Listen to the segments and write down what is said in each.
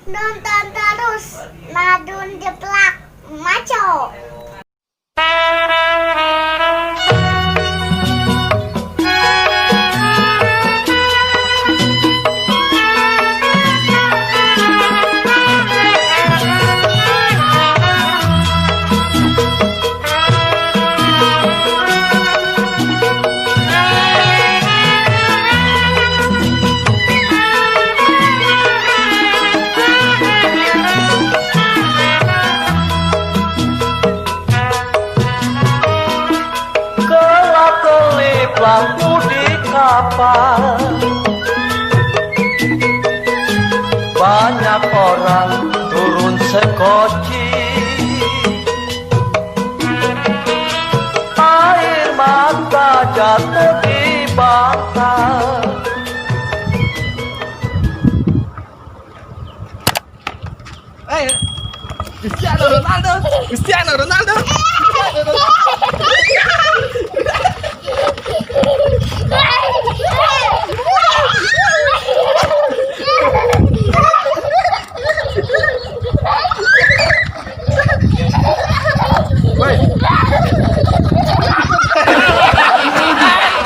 Nonton terus Madun Jeplak Maco. Lampu di kapal, banyak orang turun sekoci, air mata jatuh di bantal. Cristiano Ronaldo, Cristiano Ronaldo, Cristiano Ronaldo. Woi,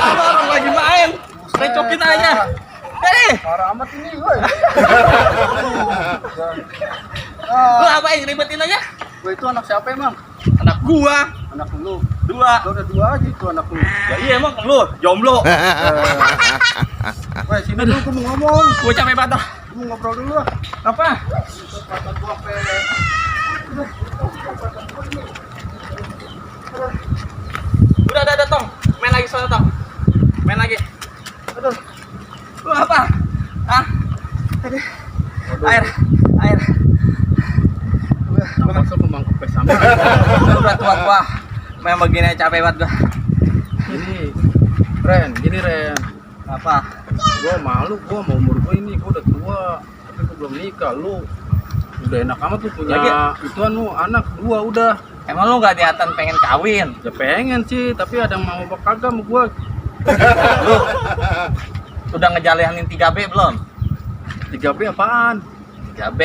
orang lagi main, recokin aja. Parah amat ini, woi. Lu apain ribetin aja? Woi, itu anak siapa emang? Anak gua, Anak lu. dua. Lu udah dua aja itu anak lu. Ya iya emang lu jomblo. Woi, sini dulu gua mau ngomong. Gua capek banget dah. Gua ngobrol dulu ah. Apa? Kata gua pe. Udah Tong. Main lagi soalnya Tong. Main lagi. Aduh. Lu apa? Ah. Aduh. Air. Gua masuk kembang kempes sama. Udah tua gua. Main begini capek banget gua. Gini Ren. Apa? Gua malu, gua mau umur gua ini, gua udah tua, tapi gua belum nikah. Lu udah enak amat tuh punya Lagi? ituan lu anak dua udah. Emang lu gak niatan pengen kawin? Ya pengen sih, tapi ada yang mau apa kagak sama gua. Lu udah ngejalanin 3B belum? 3B apaan? 3B.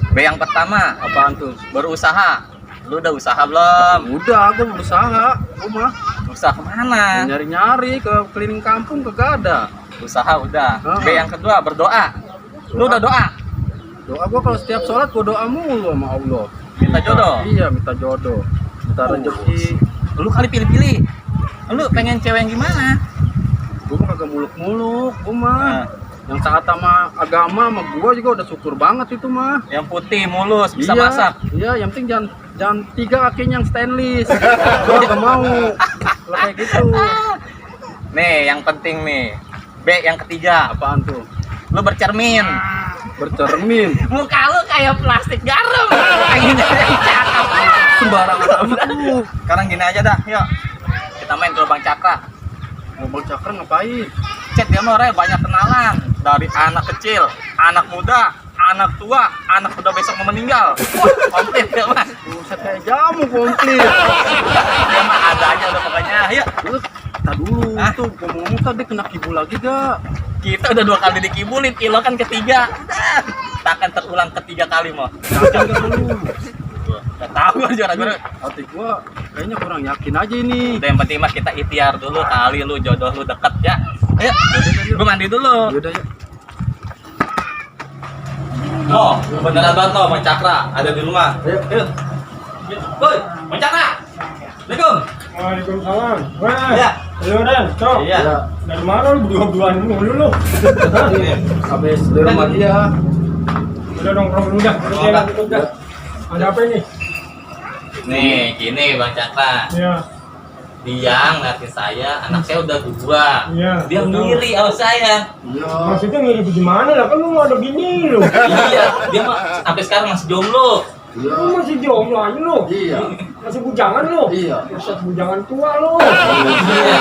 B yang pertama, Apaan tuh? berusaha. Lu udah usaha belum? Udah, gua berusaha. Gua mah Usaha kemana? nyari-nyari ke keliling kampung kagak ada. Usaha udah. Heeh. B yang kedua, berdoa. Lu udah doa? Doa gua kalau setiap sholat gua doa mulu sama Allah. Minta jodoh? Iya, minta jodoh. Minta rezeki. Lu kali pilih-pilih. Lu pengen cewek yang gimana? Gua mah kagak muluk-muluk, gua mah. Nah, Yang taat sama agama sama gua juga udah syukur banget itu mah. yang putih, mulus, bisa Iya, masak. Iya, yang penting jangan 3 kakinya yang stainless. Gua gak mau. Kalau kayak gitu. Nih, yang penting nih. B yang ketiga, Apaan tuh? lu bercermin. Bercermin. Muka lu kayak plastik garam. Gini aja cakep. Sembarangan amat lu. Sekarang gini aja dah, yuk. Kita main ke lubang cakra. Ngobrol cakra ngapain? Chat dia mah banyak kenalan. Dari anak kecil, anak muda, anak tua, anak udah besok mau meninggal. Wah, komplit ya mas. Buset kayak jamu komplit. Dia mah ada aja udah pokoknya. Yuk, Lu tak dulu Hah? tuh gua mau ngomong tadi kena kibul lagi gak? kita udah 2 kali dikibulin, ilo kan ketiga. Udah, takkan terulang ketiga kali mau. Yakin gak lu? Gak tahu aja orang. Hati gua kayaknya kurang yakin aja ini. Udah yang penting mah kita ikhtiar dulu kali lu jodoh lu deket ya. Ayo, gue mandi dulu. Yaudah ya. Oh, beneran banget loh, Bang Cakra ada di rumah. Ayo. Woi, Bang Cakra. Assalamualaikum. Waalaikumsalam. Wah, Iya. lu Dan, Cok. Iya. Dari mana lu berdua-duaan mulu lu? Habis dari rumah dia. Udah nongkrong dulu dah. Udah Oh, jalan dulu dah. Ada apa ini? Nih, gini Bang Cakra. Iya. Dia ngeliatin saya, anak saya udah 2. Iya, Dia betul. ngiri sama saya. Iya. Maksudnya ngiri gimana lah? Kan lu nggak ada bini lu. Iya, dia mah sampai sekarang masih jomblo. Iya. Lu masih jomblo aja lu. Iya. Masih bujangan lu. Iya. Buset bujangan tua lu. Iya.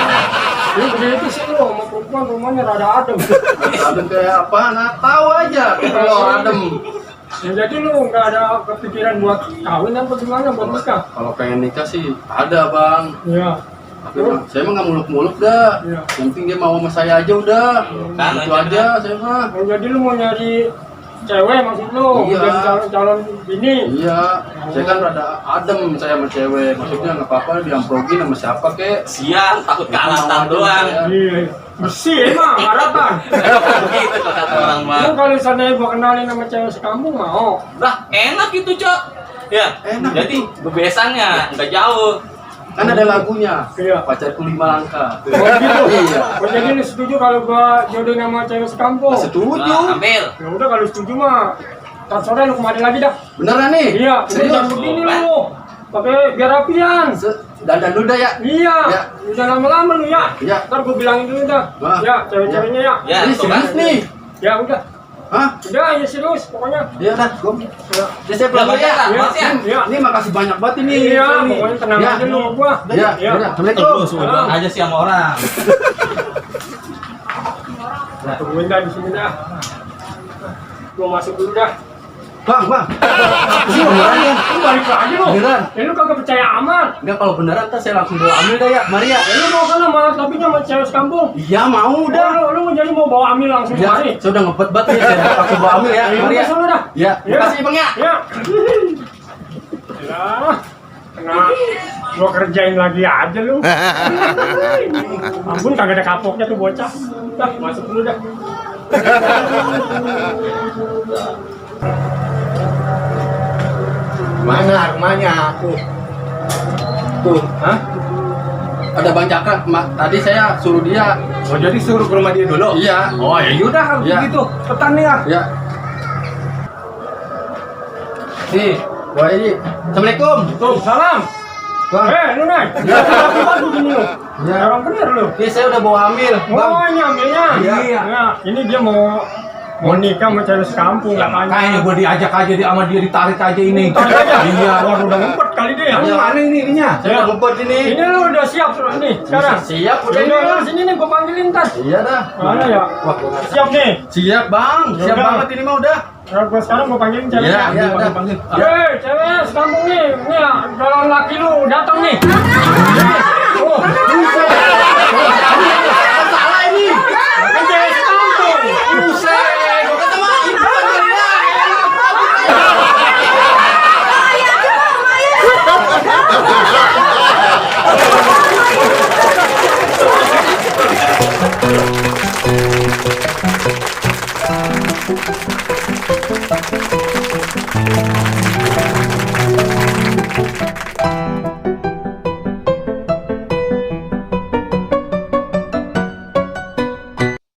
Lu begitu sih lu sama perempuan rumahnya rada adem. Adem kayak apa? Nah, tahu aja kalau adem. Ya jadi lu nggak ada kepikiran buat kawin apa gimana buat nikah? Kalau pengen nikah sih ada, Bang. Iya. Tapi saya mah nggak muluk-muluk dah. Iya. Yang penting dia mau sama saya aja udah. Kan, Itu aja saya mah. Oh, jadi lu mau nyari cewek maksud lu, Iya. jadi calon bini. Iya, saya kan rada adem saya sama cewek. Maksudnya nggak apa-apa diamprogin sama siapa kek. Sial, takut kalatan doang. Iya, bersih emang, harapan. Begitu kalau kata orang mah. Lu kalau seandainya gua kenalin sama cewek sekampung mau. Lah, enak itu, Cok. Ya, Enak jadi itu. bebesannya nggak jauh. Kan ada lagunya. Iya. Pacarku 5 langkah. Oh gitu. Iya. Oh jadi lu setuju kalau gua jodohin sama cewek sekampung? Setuju. Nah, ambil. Ya udah kalau setuju mah, ntar sore lu kemari lagi dah. Beneran nih? Iya, lu Serius? jangan begini lu. Pakai biar rapian. Dandan dulu dah ya. Iya, Ya. udah lama-lama lu ya. Iya. Ntar gua bilangin dulu dah. Wah. Ya, cewek-ceweknya ya. Ya, Ini tuh kan. serius nih. Ya udah. Hah? Udah ya serius pokoknya. Iya dah, gua. Ya. Ya saya pulang dulu ya. Iya, Mas, ya. Iya. Ini makasih banyak banget ini. Iya, Ini. pokoknya tenang Ya. aja lu sama gua. Iya, Iya. udah. Assalamualaikum. Sudah aja sih sama orang. Tungguin dah di sini dah. Gua masuk dulu dah. Bang. Ini beneran ya? Lu balik lagi lu. Beneran? Ya lu kagak percaya aman. Enggak, kalau beneran ntar saya langsung bawa Amil dah ya. Mari ya. Ya lu mau kan sama tapi sama cewek sekampung. Iya, mau Udah, udah. lu jadi mau bawa Amil langsung Ya, kemari. saya udah ngebet banget nih. Saya langsung bawa Amil ya. Mari ya. Sana dah. Ya, makasih Bang ya. Ya. Ya. Nah, gua kerjain lagi aja lu. Ampun kagak ada kapoknya tuh bocah. Dah, masuk dulu dah. Mana rumahnya? Tuh, Hah? ada Bang Cakra. Tadi saya suruh dia. Oh jadi suruh ke rumah dia dulu? Iya. Oh ya yaudah kalau Iya. begitu. Petan nih ya. Ya. Nih, Wah ini. Assalamualaikum. Tuh, salam. Bang. Lu naik. Ya. Apa gini lu? Ya. Orang bener lu. Ini saya udah bawa Amil, Bang. Oh, ini ambilnya. Iya. Ya, ini dia mau nikah sama cewek sekampung Ya katanya. makanya gue diajak aja sama dia ditarik aja ini. Tarik aja. Iya. Wah, udah ngumpet kali dia. Kamu mana ini ininya? Saya udah ngumpet ini. Ini lu udah siap nih sekarang. Siap udah Udah ini. sini nih gua panggilin ntar. Iya dah. Mana ya? Wah, Siap nih. siap Bang. Siap Udah. banget ini mah udah. Ya, gua sekarang gua panggilin ceweknya. Iya, iya, udah. panggil. Hei, cewek sekampung nih. Nih, calon laki lu datang nih. Oh, bisa